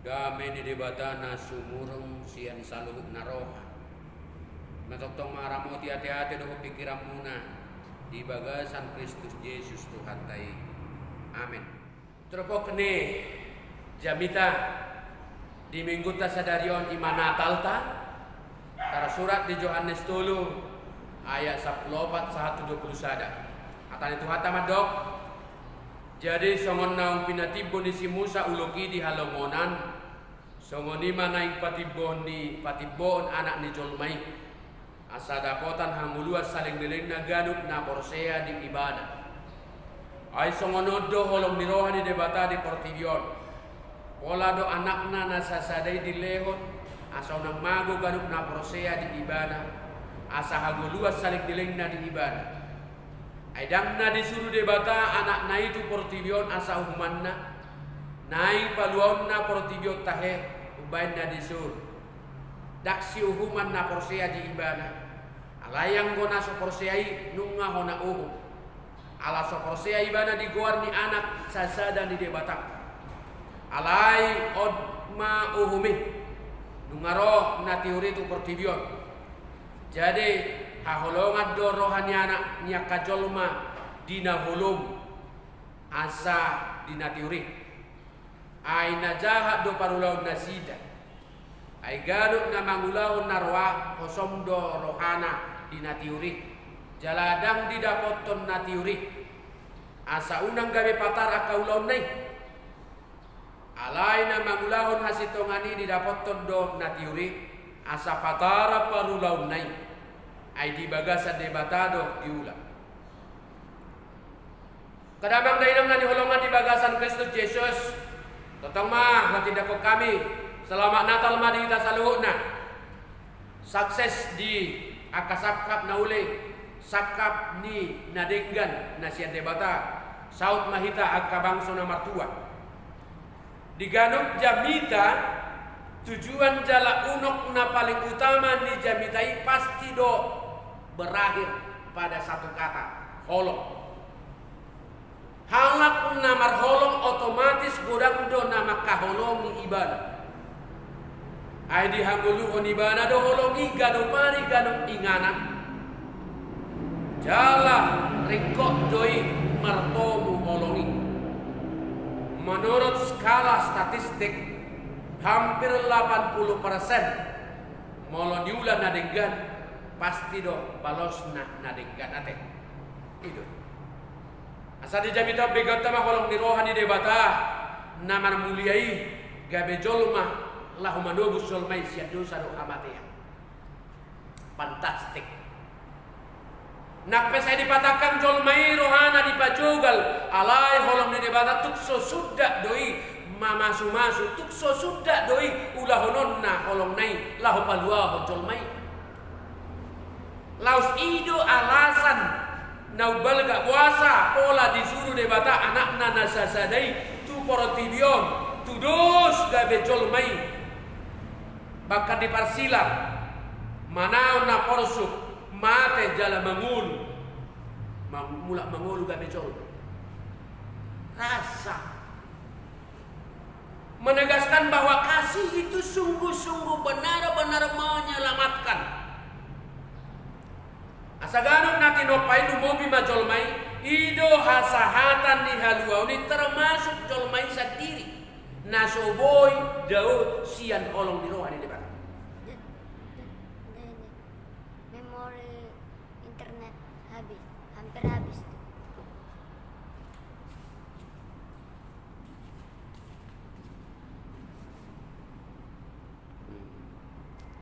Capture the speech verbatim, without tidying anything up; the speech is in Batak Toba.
Dame ni Debata na sumurung sian saluhut na roha, na tongtong mangaramoti ateate dohot pingkiranmuna di bagasan Kristus Jesus Tuhanta i. Amen. Turpuk ni jamita di minggunta sadari on i ma Natalta, tarsurat di Johannes tolu ayat sampulu opat sahat tu dua pulu sada. Hata ni Tuhanta mandok: Jadi songon naung pinatimbon ni si Musa ulok i di halongonan, songon i ma naeng patimbon ni, patimboon Anak ni jolma i, asa dapotan hangoluan saleleng ni lelengna ganup na porsea di Ibana. Ai songon on do holong ni roha ni Debata di portibi on. Pola do Anakna na sasada i dilehon, asa unang mago ganup na porsea di Ibana, asa hangoluan saleleng ni lelengna di Ibana. Ai ndang na disuru Debata Anakna i tu portibi on asa uhumanna, naeng paluaonna portibi on tahe umbahen na disuru. Ndang siuhuman na porsea di Ibana. Alai anggo na so porsea i nunga hona uhum, ala so porsea ibana di goar ni Anak sasada ni Debata. Alai on ma uhum i: nunga ro na tiur i tu portibi on. Jadi haholongan do roha ni anak ni angka jolma di na holom asa di na tiur i. Ai na jahat do parulaonnasida. Ai ganup na mangulahon na roa hosom do rohana di na tiur i, jala ndang didapothon na tiur i, asa unang gabe patar angka ulaonna i. Alai na mangulahon hasintongan i didapothon do na tiur i, asa patar parulaonna i. Ai di bagasan Debata do diula. Angka damang dainang na hinaholongan di bagasan Kristus Jesus, tongtong ma hupatindanghon hami selamat Natal ma di hita saluhutna. Sukses di angka sangkap na uli, sangkap ni na denggan na sian Debata, saut ma hita angka bangso na martua. Di ganup jamita, tujuan jala unok na paling utama ni jamita i pasti do berakhir pada satu kata: holong. Halak na marholong otomatis godang do na mangkaholongi ibana. Ai dihangoluhon ibana do holong i ganup ari ganup inganan. Jala ringkot do i martomu holong i. Menurut skala statistik, hampir delapan puluh persen molo niula na denggan, pasti do balosna na denggan ate. I do. Asa di jamita on begeonta ma holong ni roha ni Debata na marmulia i, gabe jolma laho manobus jolma i sian dosa dohot hamatean. Fantastik. Nang pe sai dipatangkang jolma i rohana dipajogal, alai holong ni Debata tung so sundat do i mamasumasu, tung so sundat do i ulahononna holongna i laho paluahon jolma i. Laos i do alasan na umbalga boasa pola disuru Debata Anakna na sasada i tu portibi on, tudos gabe jolma i. Bahkan diparsilang, manaon na porsuk, mate jala mangolu. Mang-, mulak mangolu gabe jolma. Rasa menegaskan bahwa kasih itu sungguh-sungguh benar-benar menyelamatkan. Asa ganup na tinompa i lumobi ma jolma i, i do hasahatan ni haluaon i termasuk jolma i sandiri, na so boi dao sian holong ni roha ni Debata. Memori internet habis, hampir habis.